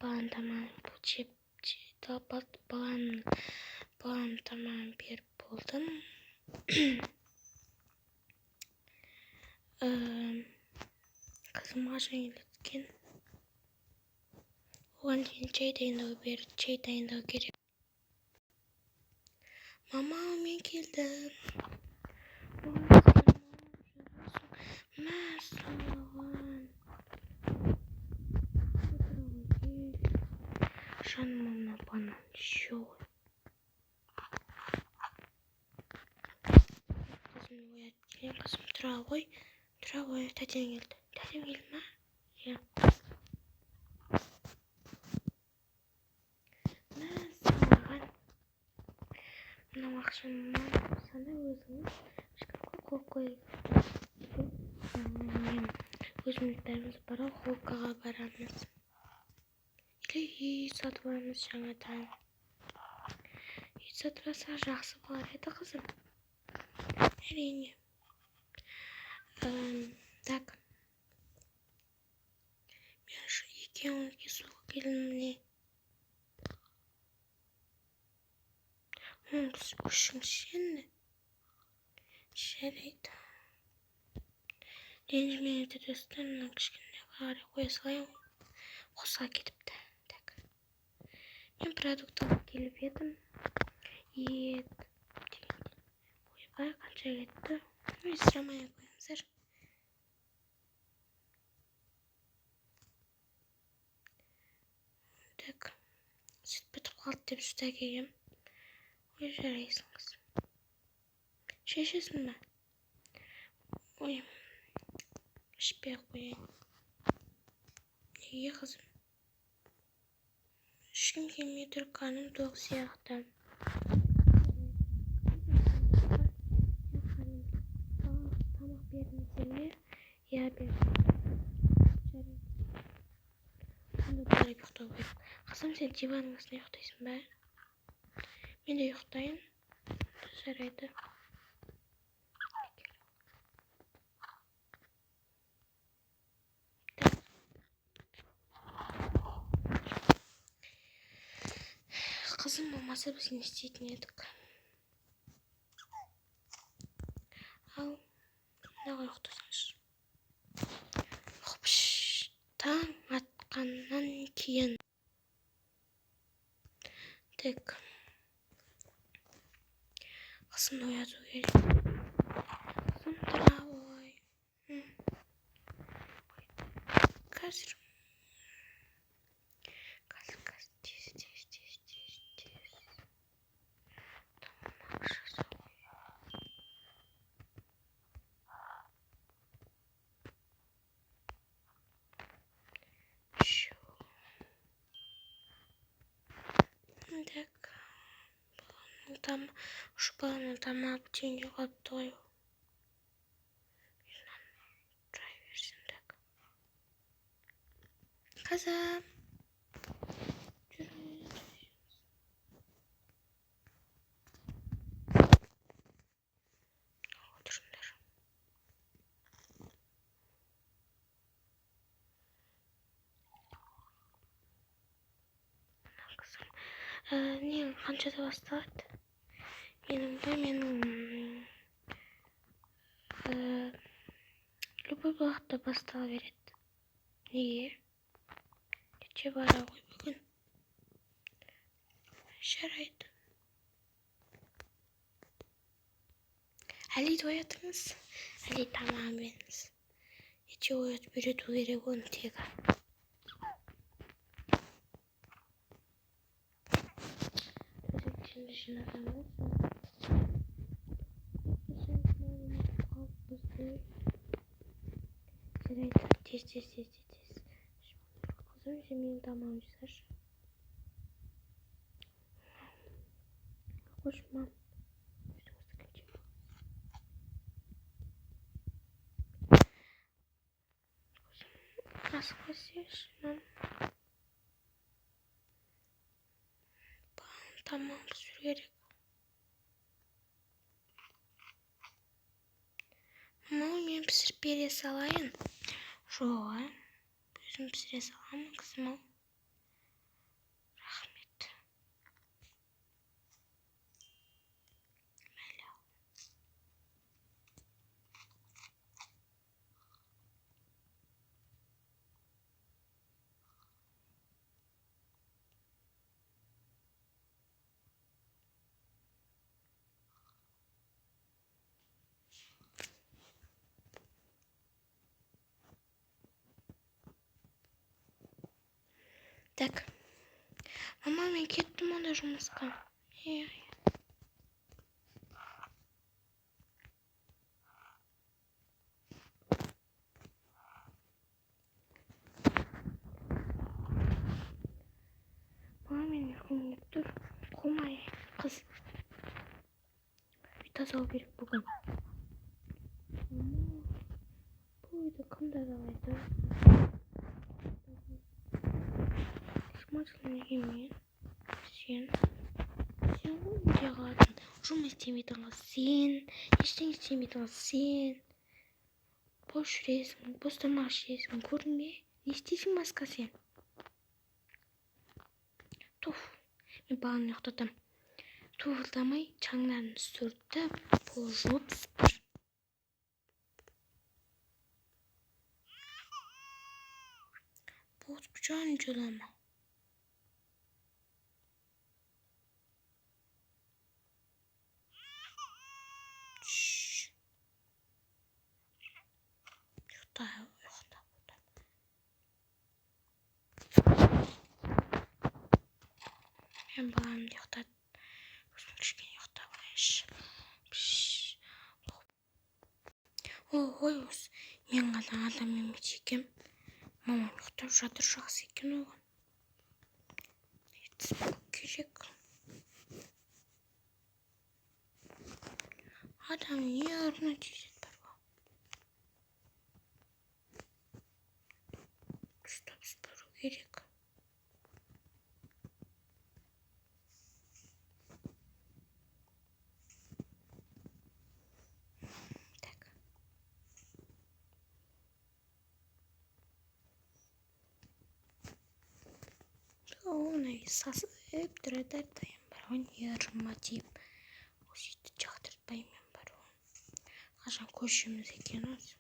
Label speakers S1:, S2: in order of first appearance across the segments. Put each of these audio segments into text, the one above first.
S1: Баланың тамағын жеп, баланың тамағын беріп болдым. Қызым қашан келеді екен? Оған дейін чай дайындау керек. Мама, мен келдім. Мәссаған. Жаным, мына банан еще ғой. Қызым оятып келейін. Қызым, тұра ғой. Тұра ғой, тәтең келді. Тәтем келді ма? Иә. Мәссаған. Мынау ақшаны сана өзіңіз шкафқа қойып қойып. Өзіміз бәріміз барахолкаға барамыз. Или үй сатып аламыз жаңадан. Үй сатып алсақ жақсы болар еді, қызым. Әрине. Так. Мен екеуіңізге суға келдім міне. Үшінші енді. Жарайды. Ренжімеңіздер, достар, мына кішкене қарай қоя салайын. Қосыла кетіпті. Так. Мен продукт алып келіп едім. Ет дегенде. Ойбай, қанша кетті? Ой, сұрамай ақ қойыңыздар. Так. Сүт бітіп қалды деп сүт әкелгем. Ой, жарайсың, қызым. Шешесің бе? Ой, ішпей ақ қояйын. Неге, қызым? Ішкім келмей тұр, қарным тоқ сияқты. Тамақ бердіңіздер ме? Иә, бердім. Жарайды. Сонда барып ұйықтау керек. Қызым, сен диванның астында ұйықтайсың ба? Мен де ұйықтайын. Жарайды. Қызым болмаса біз не істейтін едік? Ал, мынаға ұйықтасаңшы. Хоп, таң атқаннан кейін. Так. Қызымды ояту керек. Қызым, тұра ғой. Қазір. Қазір, қазір, тез, тез, тез, тез, тез. Тамақ жасау. Так. Баланың тамағы бітейін деп қалыпты ғой. Тұра берсін, так. Қызым. Отырыңдар. Қызым. Не, қаншада басталады? Менің бе, менің любой уақытта бастала береді. Неге? Кеше бара ғой бүгін. Жарайды. Әлиді оятыңыз. Әли, тамағын беріңіз. Кеше оятып үйрету керек оны тегі. Төсектерді жинатамыз. Жарайды, тез, тез, тез, тез, тез. Қызым, сен менің тамағымды жасашы. Қош, мам. Асықпа істеші, мам. Баланың тамағын пісіру керек. Мама, мен пісіріп бере салайын. Жоқ, а? Өзім пісіре саламын, қызым ау. Так, мама, мен кеттім онда жұмысқа. Иә. Мама, мен ұйқым келіп тұр. Қумай, қыз. Үй тазалау керек бүгін. Мама, бұл үйді кім тазалайды? Смысл, неге мен? Сен. Сен ғой үйде қалатын. Жұмыс істемейтін қыз сен. Ештеңе істемейтін қыз сен. Бос жүресің, бос тамақ ішесің, көрдің бе? Не істейсің басқа сен? Туф, мен баланы ұйықтатамын. Туфылдамай, шаңдарын сүртіп, пол жуып, сыпыр. Жан жылама. Ұйықта, ұйықта. Мен баламды ұйықтат. Өзім кішкене ұйықтап алайыншы. Ой, осы мен ғана адам емес екенмін. Мамам ұйықтап жатыр, жақсы екен оған. Түспеу керек. Адам нервно тиеді бар ғой. Дұрыстап сыпыру керек. Так. Мына сасып тұрады әрдайым бар ғой, нервыма тиіп. Осы үйді жақтыртпаймын мен бар ғой. Қашан көшеміз екен осы?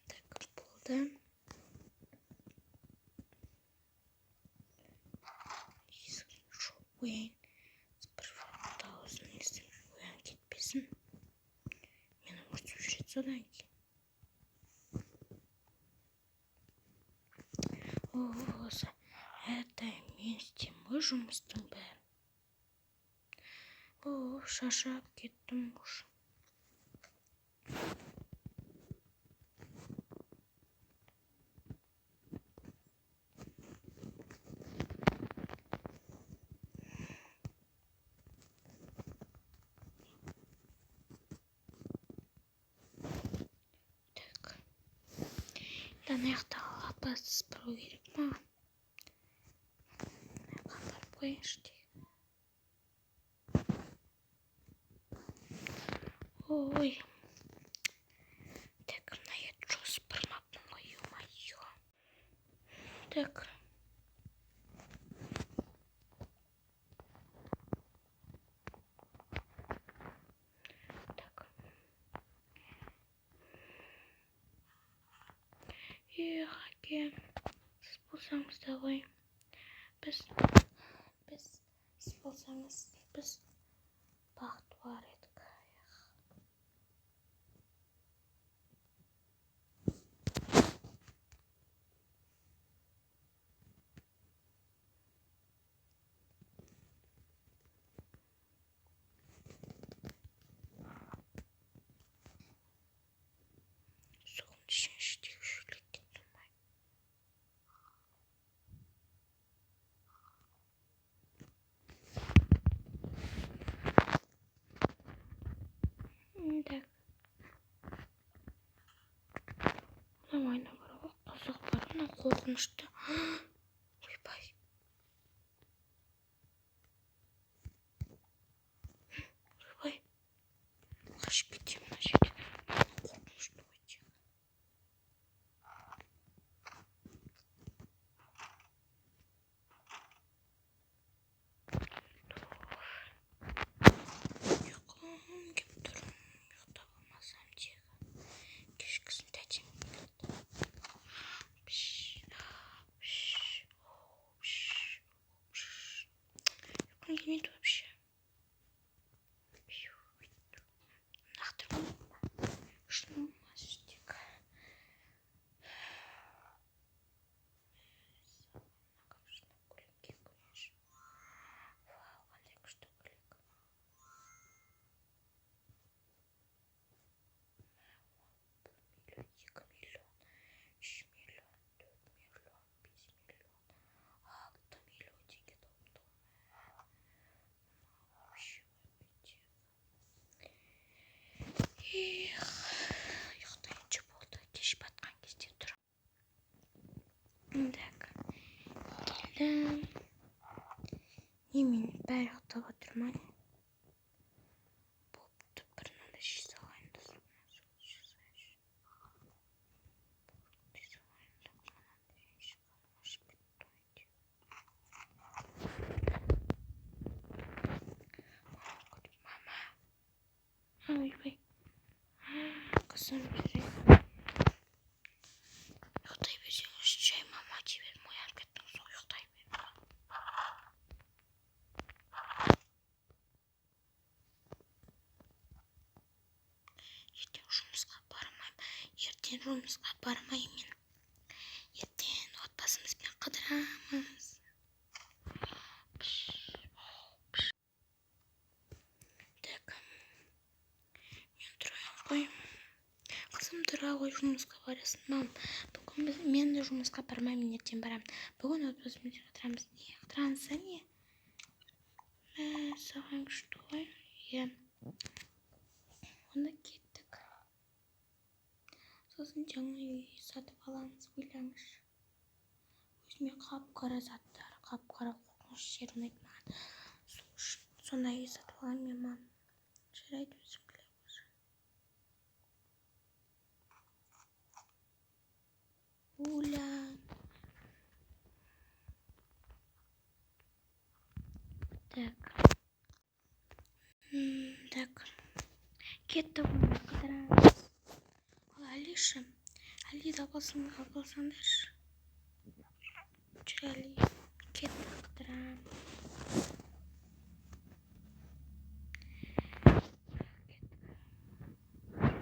S1: Так, болды. Есігін жауып қояйын. Дауысын естіп оянып кетпесін. Мені ұрсып жүреді содан кейін. Осы әрдайым мен істеймін ғой жұмыстың бәрін. О, шаршап кеттім уже. Так. Ана жақтағы лапасты сыпыру керек маған. Мына жаққа апарып қояйыншы тек. Ой. Так, мына жерді жоқ сыпырмаппын ғой, ё-моё. Так. Так. Эх, әке, сіз болсаңыз да ғой. Біз, сіз болсаңыз, біз бақытты болар едік. Эх. Суын ішіңізші тек шөлдеп кеттім ғой. Так. Мынау айна бар ғой, қызық бар, мынау қорқынышты. Ойбай. Ойбай. Қашып кетемін мына жерде. Қорқынышты ғой тек. Ұйқым кеп тұр. Ұйықтап алмасам тегі. Кешкісін тәтем келеді. Пш, пш. Бәрі ұйықтап отыр ма? Бопты, бір мынандай іше салайын да, іше салайыншы. Іше салайын да, мынандай іше ашып кетті ғой. Мама. Ойбай. Қызым, жарайды. Ұйықтай берсеңізші, жай мама дей бердім, оянып кеттіңіз ғой, ұйықтай бер. Ертең жұмысқа бармаймын. Ертең жұмысқа бармаймын. Ертең отбасымызбен қыдырамыз. Так. Мен тұрайын ғой. Қызым, тұра ғой, жұмысқа барасың. Мам, бүгін біз, мен де жұмысқа бармаймын, ертең барамын. Бүгін отбасымызбен қыдырамыз. Не, қыдырамыз ба, не? Мә, саған күшті ғой. Иә. Онда кеттік. Сосын жаңа үй сатып аламыз, ойлаңызшы. Өзіме қап-қара заттар, қап-қара қорқынышты жер ұнайды маған. Сол үшін сондай үй сатып аламын мен, мам. Жарайды, өзің біле ғой. Уля. Так. Так. Кеттік, онда қыдырамыз. Ал Алиша, Алиді алып алсаң, алып алсаңдаршы. Жүр, Али. Кеттік, қыдырамыз.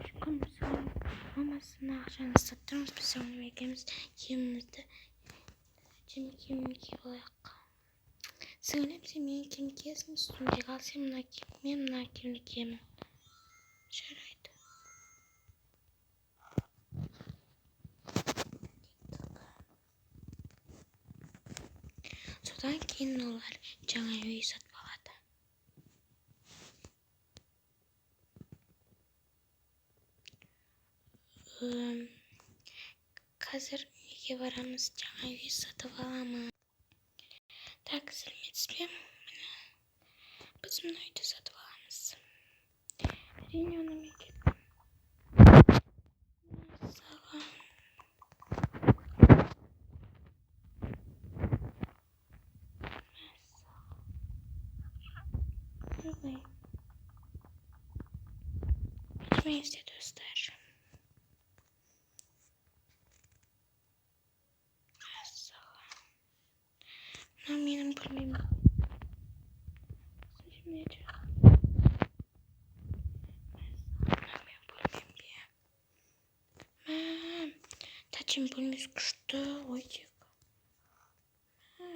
S1: Кеттік. Күн мамасына ақшаны ұстап тұрмыз, біз сіңлім екеуміз киімімізді, әдемі киім киіп алайық. Сіңлім, сен менің киім киесің үстімдегі, ал сен мына киім, мен мына киімді киемін. Жарайды. Кеттік. Содан кейін олар жаңа үй сатып алады. Қазір неге барамыз? Жаңа үй сатып аламыз. Так, сәлеметсіз бе? Міне, біз мына үйді сатып аламыз. Әрине, оны мен кеттім. Саған. Мәссаған. Ойбай. Ренжімеңіздер, достар. Мәссаған. Мынау менің бөлмем. Мынау менің бөлмем бе? Мә, тәтем бөлмесі күшті ғой тек. Мә,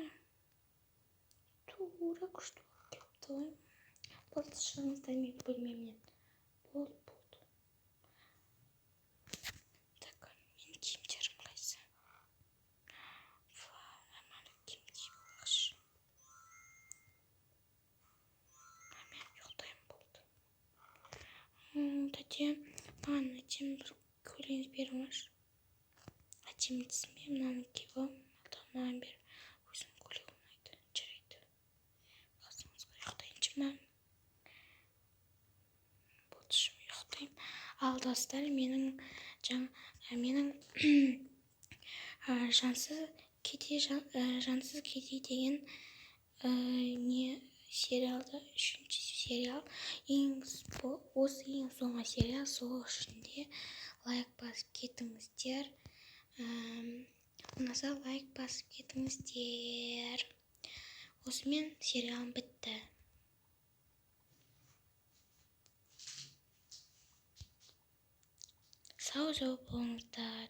S1: тура күшті болып кетті ғой. Болды, шығыңыздар менің бөлмемнен. Болды, болды. Так, менің киімдерім қайсы? Вау, нормально киім киіп алайықшы. Мен ұйықтаймын, болды. Тәте, маған әдемі бір көйлегіңізді беріңізші. Әдемі дейсің бе? Мынаны киіп ал. Маған бер. Өзімнің көйлегім ұнайды. Жарайды. Қасыңызға ұйықтайыншы ма? Болды, ұйықтаймын. Ал, достар, менің жансыз кедей деген не сериалды, үшінші сериал, ең осы ең соңғы сериал, сол үшін де лайк басып кетіңіздер. Ұнаса, лайк басып кетіңіздер. Осымен сериалым бітті. Сау сау болыңыздар.